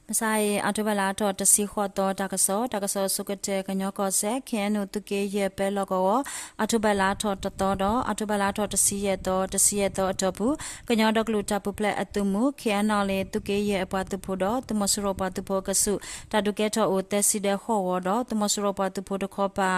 မုၢ်ဆါအံၤ အီးထိဘၢၣ်လါထီၣ်တဆံဃိးသီ တၢ်ကစီၣ်, တၢ်ကစီၣ်အဆိကတၢၢ် ကညီကီၢ်စဲၣ် ခ့ၣ်အဲၣ်ယူၣ် သုးက့ယဲၢ် ပၢလီၢ်ကဝီၤ အီးထိဘၢၣ်လါထီၣ်တသီဒီး အီးထိဘၢၣ်လါထီၣ်တဆံယဲၢ်သီ တဆံယဲၢ်သီအတီၢ်ပူၤ ကညီဒီကလုာ်တၢ်ပူၤဖျဲးအသုးမုၢ် ခ့ၣ်အဲၣ်ယူၣ် သုးက့ယဲၢ်အပှၤသုးဖိဒီး သုးမီၤစိရိၤပှၤသုးဖိအကဆူး တၢ်ဒုးကဲထီၣ်အိၣ်သၢဆံဒီးဃိးဝီၤဒီး သုးမီၤစိရိၤပှၤသုးဖိတခီပၤ သံ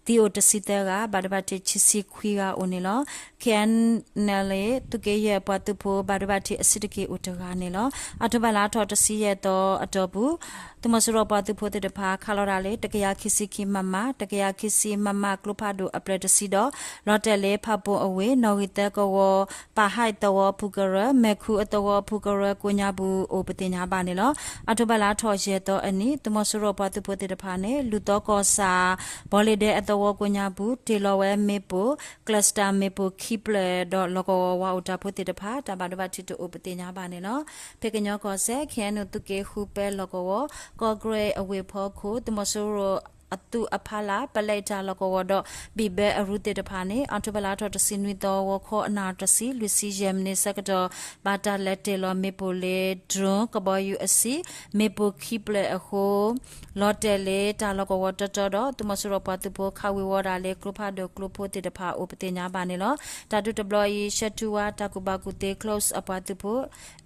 အိၣ်တဆံသၢဂၤ ဘၣ်ဒိဘၣ်ထံးခံဆံခွံဂၤအိၣ်န့ၣ်လီၤ. ခ့ၣ်အဲၣ်ယူၣ် သုးက့ယဲၢ်အပှၤသုးဖိ ဘၣ်ဒိဘၣ်ထံးအဆံးတက့ၢ်အိၣ်တဂၤန့ၣ်လီၤ. အီးထိဘၢၣ်လါထီၣ်တဆံယဲၢ်သီအတီၢ်ပူၤ သုးမီၤစိရိၤပှၤသုးဖိသ့ၣ်တဖၣ် ခးလီၤဒၣ်လၢ တကယၤခံဆံခံ မမ, တကယၤခံဆံ မမ ကျိဖးဒိၣ်အဖျၢၣ်တဆံဒီး လီၤတဲာ်လၢဖၣ်ပူၣ်အဝ့ၢ် နီၣ်ဂံၢ်သၢကဝီၤ ပာ်ဟဲးသဝီဖုကရၢ မဲၢ်ခူအသဝီဖုကရၢကိးညါပူၤအိၣ်ပသ့ၣ်ညါဘၣ်န့ၣ်လီၤ. အီးထိဘၢၣ်လါထီၣ်ယဲၢ်သီအနံၤ သုးမီၤစိရိၤပှၤသုးဖိသ့ၣ်တဖၣ်န့ၣ် လူၢ်သီကီၢ်ဆၣ် ဘီလ့ဒဲအသဝီကိးညါပူၤ တ့ၢ်လီၤဝဲမ့ၣ်ပိၢ် cluster မ့ၣ်ပိၢ်ခံဖျၢၣ်ဒီး လီၢ်ကဝီၤဝါအိၣ်တၢ်ဖိသ့ၣ်တဖၣ် တၢ်ဘၣ်ဒိဘၣ်ထံးတအိၣ်ပသ့ၣ်ညါဘၣ်န့ၣ်လီၤ. ဖဲကညီကီၢ်စဲၣ် ခ့ၣ်အဲၣ်ယူၣ် သုးက့ဃု ပၢလီၢ်ကဝီၤ ကီၢ်ကရ့ၣ်အဝ့ၢ်ဖီခိၣ် သုးမီၤစိရိၤအသုးအဖီလာ် ပလဲတၢ်လီၢ်ကဝီၤဒီး ဘံၣ်ဘၢအရူသ့ၣ်တဖၣ်န့ၣ် အီးထိဘၢၣ်လါထီၣ်တဆံနွံသီ ဂီၤခီအနၣ်တဆံ လွံၢ်ဆံယဲၢ်မံးနံးဆၢကတီၢ် ဘၣ်တၢ်လဲၤတ့ၢ်လီၤမ့ၣ်ပိၢ်လၢ drone ကဘီယူၤအဆံး မ့ၣ်ပိၢ်ခံဖျၢၣ်အဃိ လီၤတဲာ်လၢတၢ်လီၢ်ကဝီၤတီတီဒီး သုးမီၤစိရိၤပှၤသုးဖိ ခးဝ့ၤဝီၤဒၣ်လၢ ကျိဖးဒိၣ်ကျိဖိသ့ၣ်တဖၣ်အိၣ်ပသ့ၣ်ညါဘၣ်န့ၣ်လီၤ. တၢ်ဒုးတဘျီအံၤ ရှဲထူဝါ တၢ်ကူၣ်ဘၣ်ကူၣ်သ့ close အပှၤသုးဖိ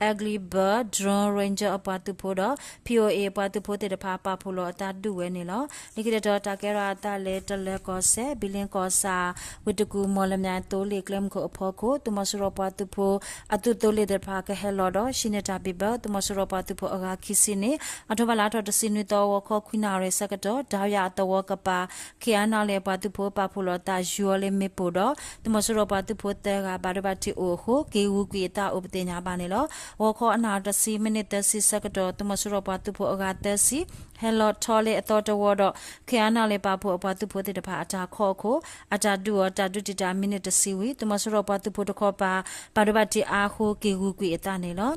Angry Bird Drone Ranger အပှၤသုးဖိဒီး ဖံၣ်အိၣ်အ့ၣ် အပှၤသုးဖိသ့ၣ်တဖၣ် ပာ်ဖှိၣ်လီၤအသးဒုးဝဲန့ၣ်လီၤ. လၢခံတတီၤ တၢ်ကဲထီၣ်အသးလၢ တလၢၤကီၢ်စဲၣ် ဘံလ့ကီၢ်ဆၣ် ဝ့ၢ်တကူၣ် မီၢ်လမၠဲၣ်သိလ့ၣ်ကျဲမုၢ်ခိၣ်အဖီခိၣ် သုးမီၤစိရိၤပှၤသုးဖိ အသုးသိလ့ၣ်သ့ၣ်တဖၣ် ကဟဲလီၤဒီး ဟံးန့ၢ်တၢ်ဘံၣ်ဘၢ သုးမီၤစိရိၤပှၤသုးဖိအဂၤခံဆံန့ၣ် အီးထိဘၢၣ်လါထီၣ်တဆံနွံသီ ဂီၤခီခွံနၣ်ရံၣ်ဆၢကတီၢ် တၢ်ယၣ်အသဝီကပၤ ခ့ၣ်အဲၣ်ယူၣ် အပှၤသုးဖိ ပာ်ဖှိၣ်လီၤအသးယူၤအီၤလၢမ့ၣ်ပိၢ်ဒီး သုးမီၤစိရိၤပှၤသုးဖိသၢဂၤ ဘၣ်ဒိဘၣ်ထံးအိၣ်အဃိ က့ၤဂုာ်ကွံာ်အသးအိၣ်ပသ့ၣ်ညါဘၣ်န့ၣ်လီၤ. ဂီၤခီအနၣ်တဆံ မံးနံးသၢဆံဆၢကတီၢ် သုးမီၤစိရိၤပှၤသုးဖိအဂၤသၢဆံ ဟဲလီၤထီၣ်လၢအသီတဝီဒီး ခ့ၣ်အဲၣ်ယူၣ် ပာ်ဖှိၣ်အပှၤသုးဖိသ့ၣ်တဖၣ်အတၢ်ခီအခိၣ် အတၢ်ဒုးအီၤ တၢ်ဒုးတံာ်တာ်မံးနံးတဆံဝံၤ သုးမီၤစိရိၤပှၤသုးဖိတခီပၤ ဘၣ်ဒိဘၣ်ထံးအါအဃိ က့ၤဂုာ်ကွံာ်အသးန့ၣ်လီၤ.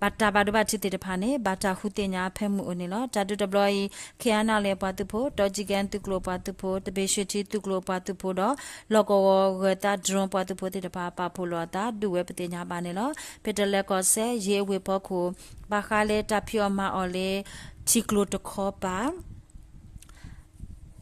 ဘၣ်တၢ်ဘၣ်ဒိဘၣ်ထံးသ့ၣ်တဖၣ်န့ၣ် ဘၣ်တၢ်ဃုသ့ၣ်ညါဖဲမုၢ်အိၣ်န့ၣ်လီၤ. တၢ်ဒုးတဘျီအံၤ ခ့ၣ်အဲၣ်ယူၣ် အပှၤသုးဖိ တီကံကဲသုးကျိၤအပှၤသုးဖိ သဘ့ၣ်ၡွ့ထံသုးကျိၤအပှၤသုးဖိဒီး လီၢ်ကဝီၤဂၢၤသး drone ပှၤသုးဖိသ့ၣ်တဖၣ် ပာ်ဖှိၣ်လီၤအသးဒုးဝဲပသ့ၣ်ညါဘၣ်န့ၣ်လီၤ. ဖဲတလၢၤကီၢ်စဲၣ် ယ့အဝ့ၢ်ဖီခိၣ် ဘၣ်ဃးလၢတၢ်ဖံးအီၣ်မၤအီၣ်လၢ ထံကျိတခီပၤ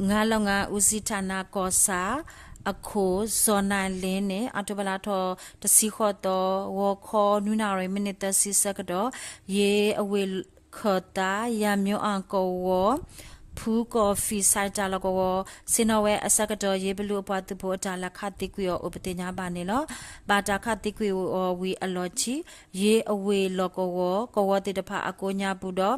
ငါးလုပ်ငန်းဦးစီးဌာန ကီၢ်ဆၣ်အခိၣ် စီၤနၢၤလ့န့ၣ် အီးထိဘၢၣ်လါထီၣ်တဆံဃိးသီ ဂီၤခီနွံနၣ်ရံၣ် မံးနံးသၢဆံဆၢကတီၢ် ယ့အဝ့ၢ်ခၢၣ်သး ယၤမျိအကဝီၤ ဖူကီၢ်ဖံး ဆိုင် တၢ်လီၢ်ကဝီၤ ဆ့ၣ်နီၤဝဲအဆၢကတီၢ် ယ့ဘလူအပှၤသုးဖိအတၢ်လဲၤခးသံကွံာ်အီၤအိၣ်ပသ့ၣ်ညါဘၣ်န့ၣ်လီၤ. ဘၣ်တၢ်ခးသံကွံာ်အီၤဝံၤအလီၢ်ခံ ယ့အဝ့ၢ်လီၢ်ကဝီၤ ကဝီၤသ့ၣ်တဖၣ်အကိးညါပူၤဒီး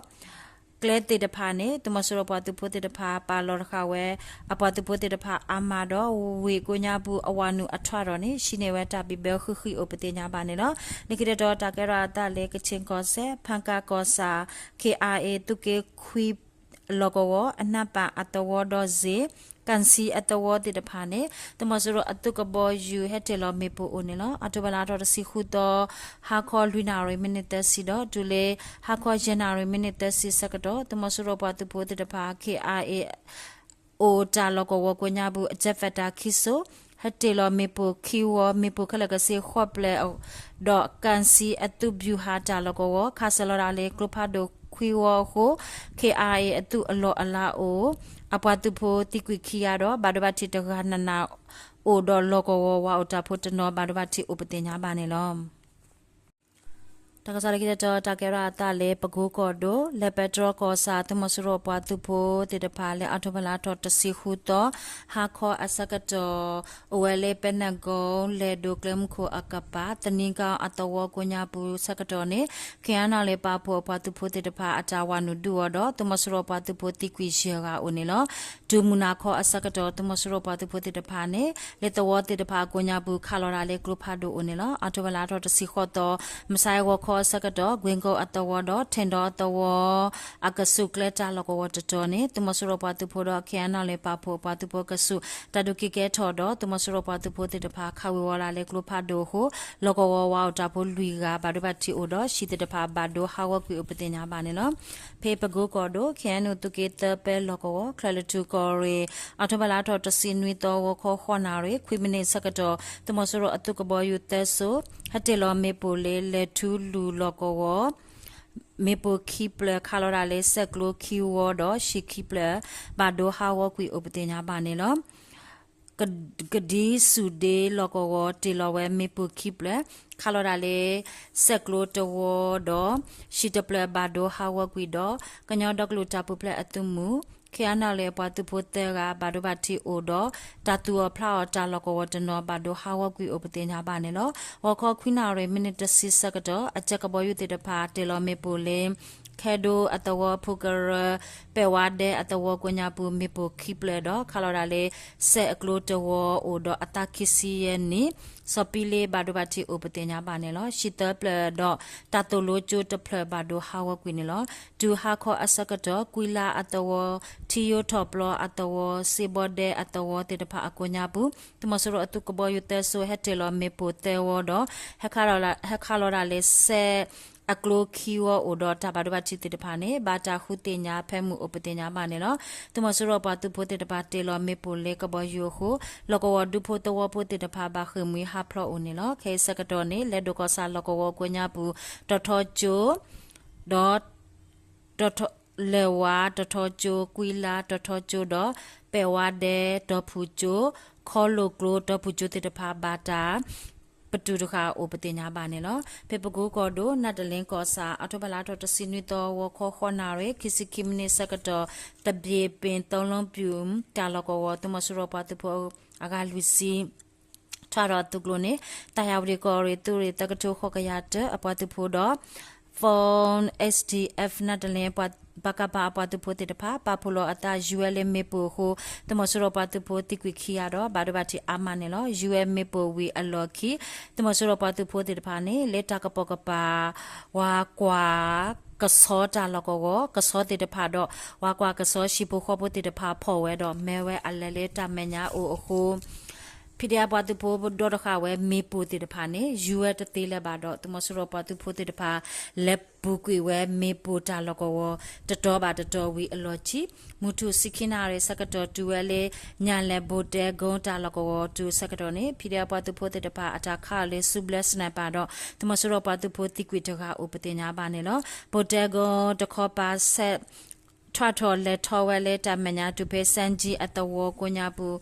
ကျဲသ့ၣ်တဖၣ်န့ၣ် သုးမီၤစိရိၤပှၤသုးဖိသ့ၣ်တဖၣ် ပာ်လီၤတဃာ်ဝဲ အပှၤသုးဖိသ့ၣ်တဖၣ်အါမးဒီး ဝ့ၢ်ကိးညါပူၤအဝၤနုာ်အထွဲဒီးန့ၣ် ဟံးန့ၢ်ဝဲတၢ်ဘံၣ်ဘၢဃံးဃံးအိၣ်ပသ့ၣ်ညါဘၣ်န့ၣ်လီၤ. လၢခံတတီၤ တၢ်ကဲထီၣ်အသးလၢ ကခ့ၣ်ကီၢ်စဲၣ် ဖၣ်ကၣ်ကီၢ်ဆၣ် ခ့ၣ်အဲၣ်ယူၣ် သုးက့ခွံ လီၢ်ကဝီၤ အနၢ်ပၢ်အသဝီဒီးစ့ၣ် ကၣ်စံအသဝီသ့ၣ်တဖၣ်န့ၣ် သုးမီၤစိရိၤအသုးကဘီယူၤ ဟဲတ့ၢ်လီၤမ့ၣ်ပိၢ်အိၣ်န့ၣ်လီၤ. အီးထိဘၢၣ်လါထီၣ်တဆံဃုသီ ဟါခီလွံၢ်နၣ်ရံၣ် မံးနံးသၢဆံဒီး တုၤလၢ ဟါခီယဲၢ်နၣ်ရံၣ် မံးနံးသၢဆံဆၢကတီၢ် သုးမီၤစိရိၤပှၤသုးဖိသ့ၣ်တဖၣ် ခ့ၣ်အဲၣ်ယူၣ် အိၣ်တၢ်လီၢ်ကဝီၤကိးညါပူၤ အကၠဲးဖဲးတၢ်ခံစိ ဟဲတ့ၢ်လီၤမ့ၣ်ပိၢ်ခံဝီ မ့ၣ်ပိၢ်ခဲလၢာ်ကဆ့ဃိးဖျၢၣ် ဒီးကၣ်စံအသုးဗျူဟာတၢ်လီၢ်ကဝီၤ ခးစၢၤလီၤဒၣ်လၢကျိဖးဒိၣ်ခွံဝီအဃိ ခ့ၣ်အဲၣ်ယူၣ် အသုးအလီၢ်အလၤအိၣ် အပှၤသုးဖိသံကွံာ်ခံဂၤဒီး ဘၣ်ဒိဘၣ်ထံးတဂၤ နးနးအိၣ်ဒီး လီၢ်ကဝီၤဝါအိၣ်တၢ်ဖိတနီၤ ဘၣ်ဒိဘၣ်ထံးအိၣ်ပသ့ၣ်ညါဘၣ်န့ၣ်လီၤ. တၢ်ကစီၣ်လၢခံတတီၤ တၢ်ကဲထီၣ်အသးလၢ ပကိကီၢ်ဒိၣ် လဲၤပဲတြီကီၢ်ဆၣ် သုးမီၤစိရိၤပှၤသုးဖိသ့ၣ်တဖၣ် လၢအီးထိဘၢၣ်လါထီၣ်တဆံဃုသီ ဟါခီအဆၢကတီၢ် အိၣ်ဝဲလၢပဲနၢ်ကိ လဲၤဒိၣ်ကျဲမုၢ်ခိၣ်အကပၤ သနံကီအသဝီကိးညါပူၤဆၢကတီၢ်န့ၣ် ခ့ၣ်အဲၣ်ယူၣ် ပာ်ဖှိၣ်အပှၤသုးဖိသ့ၣ်တဖၣ် အတၢ်ဝၤနုာ်ဒုးအီၤဒီး သုးမီၤစိရိၤပှၤသုးဖိသံကွံာ်ယဲၢ်ဂၤအိၣ်န့ၣ်လီၤ. တုၤမုၢ်နၤခီအဆၢကတီၢ် သုးမီၤစိရိၤပှၤသုးဖိသ့ၣ်တဖၣ်န့ၣ် လၢသဝီသ့ၣ်တဖၣ်အကိးညါပူၤ ခးလီၤဒၣ်လၢကျိဖးဒိၣ်အိၣ်န့ၣ်လီၤ. အီးထိဘၢၣ်လါထီၣ်တဆံဃိးသီ မုၢ်ဆါဂီၤခီအဆၢကတီၢ် ကွ့ၢ်ကိအသဝီဒီး ထ့ၣ်ဒီအသဝီ အကဆူးကျဲတၢ်လီၢ်ကဝီၤတတီၤန့ၣ် သုးမီၤစိရိၤပှၤသုးဖိဒီး ခ့ၣ်အဲၣ်ယူၣ် ပာ်ဖှိၣ်အပှၤသုးဖိအကဆူး တၢ်ဒုးက့ၤကဲထီၣ်ဒီး သုးမီၤစိရိၤပှၤသုးဖိသ့ၣ်တဖၣ် ခးဝ့ၤဝီၤဒၣ်လၢကျိဖးဒိၣ်အဃိ လီၢ်ကဝီၤဝါအိၣ်တၢ်ဖိလွံၢ်ဂၤ ဘၣ်ဒိဘၣ်ထံးအိၣ်ဒီး ဟံၣ်သ့ၣ်တဖၣ်ဘၣ်ဒိဟးဂီၤကွံာ်အိၣ်ပသ့ၣ်ညါဘၣ်န့ၣ်လီၤ. ဖဲပကိကီၢ်ဒိၣ် ခ့ၣ်အဲၣ်ယူၣ် သုးက့သၢပၢလီၢ်ကဝီၤ ချၢၣ်လထူၣ်ကီၢ်ရ့ၣ် အီးထိဘၢၣ်လါထီၣ်တဆံနွံသီ ဂီၤခီဃိးနၣ်ရံၣ် ခွံမံးနံးဆၢကတီၢ် သုးမီၤစိရိၤအသုးကဘီယူၤသၢစိ ဟဲတ့ၢ်လီၤမ့ၣ်ပိၢ်လၢ လဲၤထူလူၢ်လီၢ်ကဝီၤ မ့ၣ်ပိၢ်ခံဖျၢၣ် ခးလီၤဒၣ်လၢစဲးကျိခံဝီဒီး ဟံၣ်ခံဖျၢၣ် ဘၣ်ဒိဟးဂီၤကွံာ်အိၣ်ပသ့ၣ်ညါဘၣ်န့ၣ်လီၤ. က ကဒံစူၣ်ဒ့လီၢ်ကဝီၤ တ့ၢ်လီၤဝဲမ့ၣ်ပိၢ်ခံဖျၢၣ် ခးလီၤဒၣ်လၢ စဲးကျိတဝီဒီး ဟံၣ်တဖျၢၣ်ဘၣ်ဒိဟးဂီၤကွံာ်ဒီး ကညီဒီကလုာ်တၢ်ပူၤဖျဲးအသုးမုၢ် ခ့အါနၣ်လၢ အပှၤသုးဖိသၢဂၤ ဘၣ်ဒိဘၣ်ထံးအိၣ်ဒီး တၢ်သူၣ်အီၣ်ဖျးအီၣ်တၢ်လီၢ်ကဝီၤတနီၤ ဘၣ်ဒိဟးဂီၤကွံာ်အိၣ်ပသ့ၣ်ညါဘၣ်န့ၣ်လီၤ. ဂီၤခီခွံနၣ်ရံၣ် မံးနံးတဆံဆၢကတီၢ် အကဲကဘီယူၤသ့ၣ်တဖၣ် တ့ၢ်လီၤမ့ၣ်ပိၢ်လၢ ခဲဒိအသဝီ ဖူကရၢ ပဲၣ်ဝါဒဲအသဝီကိးညါပူၤ မ့ၣ်ပိၢ်ခံဖျၢၣ်ဒီး ခးလီၤဒၣ်လၢ စဲးအကျိတဝီအိၣ်ဒီးအသးခံဆံယဲၢ်နံၣ် စီၤပံလ့ ဘၣ်ဒိဘၣ်ထံးအိၣ်ပသ့ၣ်ညါဘၣ်န့ၣ်လီၤ. ဟံၣ်သၢဖျၢၣ်ဒီး တၢ်သိၣ်လိကၠိတဖျၢၣ်ဘၣ်ဒိဟးဂီၤကွံာ်န့ၣ်လီၤ. တုၤဟါခီအဆၢကတီၢ် ကွံလါအသဝီ ထံယိထီၣ်ပျီအသဝီ စ့ဘီဒဲအသဝီသ့ၣ်တဖၣ်အကိးညါပူၤ သုးမီၤစိရိၤအသုးကဘီယူၤသၢစိၤ ဟဲတ့ၢ်လီၤမ့ၣ်ပိၢ်သၢဝီဒီး ဟဲခးလီၤဒၣ်လၢစဲး အကျိခံဝီအိၣ်ဒီးတၢ်ဘၣ်ဒိဘၣ်ထံးသ့ၣ်တဖၣ်န့ၣ် ဘၣ်တၢ်ဃုသ့ၣ်ညါဖဲမုၢ်အိၣ်ပသ့ၣ်ညါဘၣ်န့ၣ်လီၤ. သုးမီၤစိရိၤပှၤသုးဖိသ့ၣ်တဖၣ်တ့ၢ်လီၤမ့ၣ်ပိၢ်လၢကဘီယူၤအဃိ လီၢ်ကဝီၤဒူဖိသဝီဖိသ့ၣ်တဖၣ်ဘၣ်ဃ့ၢ်မှံဟးဖျိးအိၣ်န့ၣ်လီၤ. ခဲအံၤဆၢကတီၢ်န့ၣ် လဲၤဒိၣ်ကီၢ်ဆၣ်လီၢ်ကဝီၤကိးညါပူၤ တီၤထီကၠိ ဒီး တီၤထီ လဲၤဝါတီၤထီကၠိ ကွံလါတီၤထီကၠိဒီး ပဲၣ်ဝါဒဲတီၤဖုၣ်ကၠိ ခီလိာ်ကျိတီၤဖုၣ်ကၠိသ့ၣ်တဖၣ်ဘၣ်တၢ် ပတုာ်တဃာ်အိၣ်ပသ့ၣ်ညါဘၣ်န့ၣ်လီၤ. ဖဲပကိကီၢ်ဒိၣ် နၢ်တလ့ကီၢ်ဆၣ် အီးထိဘၢၣ်လါထီၣ်တဆံနွံသီ ဂီၤခီဃိးနၣ်ရံၣ် ခံဆံခံမံးနံးဆၢကတီၢ် တဘ့ၣ်ပ့ၣ် သီလီပျူၣ် တၢ်လီၢ်ကဝီၤ သုးမီၤစိရိၤပှၤသုးဖိအဂၤလွံၢ်ဆံ ထီၣ်ဒီးသုးကျိၤန့ၣ် သၢယၢ်ဝတံၣ်ကီၢ်ရ့ၣ် သုးရ့ၣ်သၢကထိဃိးကယၤတၢ အပှၤသုးဖိဒီး Form S D F နၢ်တလ့ ပကဖ အပှၤသုးဖိသ့ၣ်တဖၣ် ပာ်ဖှိၣ်လီၤအသးယူၤဝဲလၢမ့ၣ်ပိၢ်အဃိ သုးမီၤစိရိၤပှၤသုးဖိသံကွံာ်ခံဂၤဒီး ဘၣ်ဒိဘၣ်ထံးအါမးန့ၣ်လီၤ. ယူၤဝဲမ့ၣ်ပိၢ်ဝံၤအလီၢ်ခံ သုးမီၤစိရိၤပှၤသုးဖိသ့ၣ်တဖၣ်န့ၣ် လၢတၢ်ကပိာ်ကပၤ ဝၤကွၢ် ကဆီတၢ်လီၢ်ကဝီၤ ကဆီသ့ၣ်တဖၣ်ဒီး ဝၤကွၢ်ကဆီဟံၣ်ဖိဃီဖိသ့ၣ်တဖၣ်ဖီၣ်ဝဲဒီး မ့ၢ်ဝဲအလဲၤလၢတၢ်မဲာ်ညါအိၣ်အဃိ ဖံးဒဲးအပှၤသုးဖိ ဒီတဃာ်ဝဲမ့ၣ်ပိၢ်သ့ၣ်တဖၣ်န့ၣ် ယူၤဝဲတသ့လၢၤဘၣ်ဒီး သုးမီၤစိရိၤပှၤသုးဖိသ့ၣ်တဖၣ် လဲၤပူၤကွံာ်ဝဲမ့ၣ်ပိၢ်တၢ်လီၢ်ကဝီၤ တတီၤဘၣ်တတီၤဝံၤအလီၢ်ခံ မုၢ်ထူၣ်ဆံခံနၣ်ရံၣ်ဆၢကတီၢ်တုၤဝဲလၢ ညၣ်လဲၣ်ဘိၣ်တဲကိတၢ်လီၢ်ကဝီၤတုၤဆၢကတီၢ်န့ၣ် ဖံးဒဲးအပှၤသုးဖိသ့ၣ်တဖၣ် အတၢ်ခးအီၤလၢစုဘျၢ sniper ဒီး သုးမီၤစိရိၤပှၤသုးဖိသံကွံာ်တဂၤအိၣ်ပသ့ၣ်ညါဘၣ်န့ၣ်လီၤ. ဘိၣ်တဲကိတခီပၤ ဆဲး ထွဲထီၣ်လဲၤထီၣ်ဝဲလၢတၢ်မဲာ်ညါတုၤဖဲ စဲကၠံအသဝီကိးညါပူၤ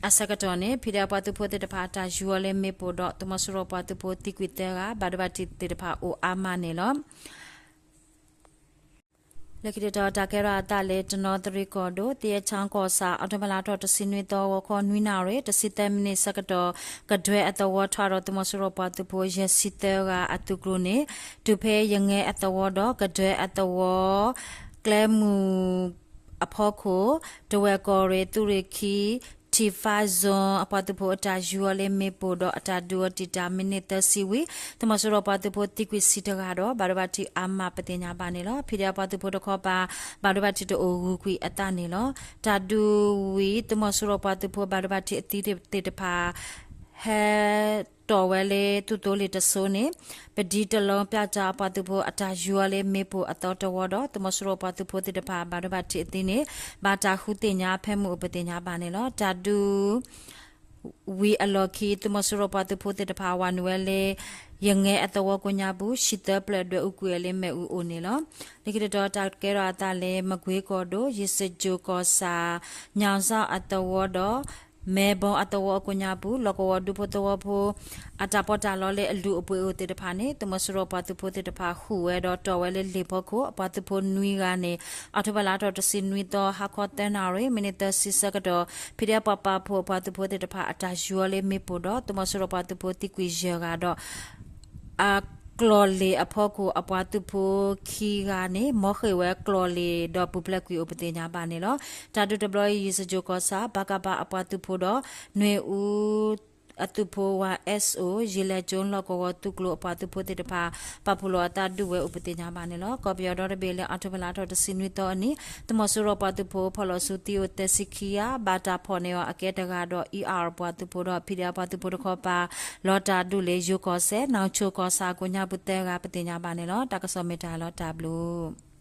အဆၢကတီၢ်န့ၣ် ဖံးဒဲးအပှၤသုးဖိသ့ၣ်တဖၣ် အတၢ်ယူၤအီၤလၢမ့ၣ်ပိၢ်ဒီး သုးမီၤစိရိၤပှၤသုးဖိသံကွံာ်သၢဂၤ ဘၣ်ဒိဘၣ်ထံးသ့ၣ်တဖၣ်အိၣ်အါမးန့ၣ်လီၤ. လၢခံတတီၤ တၢ်ကဲထီၣ်အသးလၢတနီသရံၣ်ကီၢ်ဒိၣ် သယဲးချီကီၢ်ဆၣ် အီးထိဘၢၣ်လါထီၣ်တဆံနွံသီ ဂီၤခီနွံနၣ်ရံၣ် တဆံသၢမံးနံးဆၢကတီၢ် ကဒွဲအသဝီထီၣ်ဒီး သုးမီၤစိရိၤပှၤသုးဖိ ယဲၢ်ဆံသၢဂၤအသုးကျိၤန့ၣ် တုၤဖဲယငဲအသဝီဒီး ကဒွဲအသဝီ ကျဲမုၢ်အဖီခိၣ် တဝဲၢ်ကီၢ်ရ့ၣ်သုးရ့ၣ်ခံ ထံၣ်ဖး zone အပှၤသုးဖိအတၢ်ယူၤအီၤလၢမ့ၣ်ပိၢ်ဒီး အတၢ်ဒုးအီၤတံာ်တာ်မံးနံးသၢဆံဝံၤ သုးမီၤစိရိၤပှၤသုးဖိသံကွံာ်ဆံတဂၤဒီး ဘၣ်ဒိဘၣ်ထံးအါမးပသ့ၣ်ညါဘၣ်န့ၣ်လီၤ. ဖံးဒဲးအပှၤသုးဖိတခီပၤ ဘၣ်ဒိဘၣ်ထံးတအိၣ်ဂုၤကွံာ်အသးန့ၣ်လီၤ. တၢ်ဒုးဝံၤ သုးမီၤစိရိၤပှၤသုးဖိဘၣ်ဒိဘၣ်ထံးအသံသ့ၣ်တဖၣ် ဟဲတီၢ်ဝဲလၢသုးသိလ့ၣ်တစိၤန့ၣ် ပဒံတလီပျၢ်တၢ် အပှၤသုးဖိအတၢ်ယူၤအီၤလၢမ့ၣ်ပိၢ်အသီတဝီဒီး သုးမီၤစိရိၤပှၤသုးဖိသ့ၣ်တဖၣ် ဘၣ်ဒိဘၣ်ထံးအသံန့ၣ် ဘၣ်တၢ်ဃုသ့ၣ်ညါဖဲမုၢ်အိၣ်ပသ့ၣ်ညါဘၣ်န့ၣ်လီၤ. တၢ်ဒုး ဝံၤအလီၢ်ခံ သုးမီၤစိရိၤပှၤသုးဖိသ့ၣ်တဖၣ် ဝၤနုာ်ဝဲလၢ ယငဲအသဝီကိးညါပူၤ ဟံၣ်သၢဖျၢၣ်ဒွဲၣ်အူကွံာ်ဝဲလၢမ့ၣ်အူအိၣ်န့ၣ်လီၤ. လၢခံတတီၤ တၢ်ကဲထီၣ်အသးလၢ မကွ့ကီၢ်ဒိၣ် ယ့ၣ်စကၠိၣ်ကီၢ်ဆၣ် ညၣ်စီၣ်အသဝီဒီး မဲဘီအသဝီအကိးညါပူၤ လီၢ်ကဝီၤဒူဖိသဝီဖိ အတၢ်ပီးတၢ်လီလၢအလုၢ်အပှ့ၤအိၣ်သ့ၣ်တဖၣ်န့ၣ် သုးမီၤစိရိၤပှၤသုးဖိသ့ၣ်တဖၣ်ဃုာ်ဝဲဒီးတီၢ်ဝဲလၢလ့ၣ်ဖီခိၣ် အပှၤသုးဖိနွံဂၤန့ၣ် အီးထိဘၢၣ်လါထီၣ်တဆံနွံသီ ဟါခီသၢနၣ်ရံၣ် မံးနံးသၢဆံဆၢကတီၢ် ဖံးဒဲးပှၤပာ်ဖှိၣ်အပှၤသုးဖိသ့ၣ်တဖၣ် အတၢ်ယူၤအီၤလၢမ့ၣ်ပိၢ်ဒီး သုးမီၤစိရိၤပှၤသုးဖိသံကွံာ်ယဲၢ်ဂၤဒီး အကျီၢ်လ့ၣ်အဖီခိၣ် အပှၤသုးဖိခံဂၤန့ၣ် မီဃ့ၢ်ဝဲကျီၢ်လ့ၣ်ဒီးပူၤဖျဲးကွံာ်အိၣ်ပသ့ၣ်ညါဘၣ်န့ၣ်လီၤ. တၢ်ဒုးတဘျီအံၤ ယ့ၣ်စကၠိၣ်ကီၢ်ဆၣ် ပကဖ အပှၤသုးဖိဒီး နွ့ၣ်အူ အသုးဖိ ဝၤ S O ယ့ၣ်လဲၣ်ကၠိလီၢ်ကဝီၤသုးကျိၤအပှၤသုးဖိသ့ၣ်တဖၣ် ပာ်ဖှိၣ်လီၤအသးဒုးဝဲအိၣ်ပသ့ၣ်ညါဘၣ်န့ၣ်လီၤ. ကီၢ်ပယီၤဒီတဘ့ၣ်လၢ အီးထိဘၢၣ်လါထီၣ်တဆံနွံသီအနံၤ သုးမီၤစိရိၤပှၤသုးဖိဖီၣ်လီၤဆူသံအိၣ်သၢဆံခံဂၤ ဘၣ်တၢ်ဖီၣ်န့ၢ်အီၤအကဲတဂၤဒီး E R ပှၤသုးဖိဒီး ဖံးဒဲးပှၤသုးဖိတခီပၤ လီၤတၢ်ဒုးလၢယိၤကီၢ်စဲၣ် နီၢ်ဆိၣ်ကီၢ်ဆၣ်အကိးညါပူၤသၢဂၤပသ့ၣ်ညါဘၣ်န့ၣ်လီၤ. တၢ်ကစီၣ်မ့ၢ်တၢ်လီၤတၢ်ဘျုး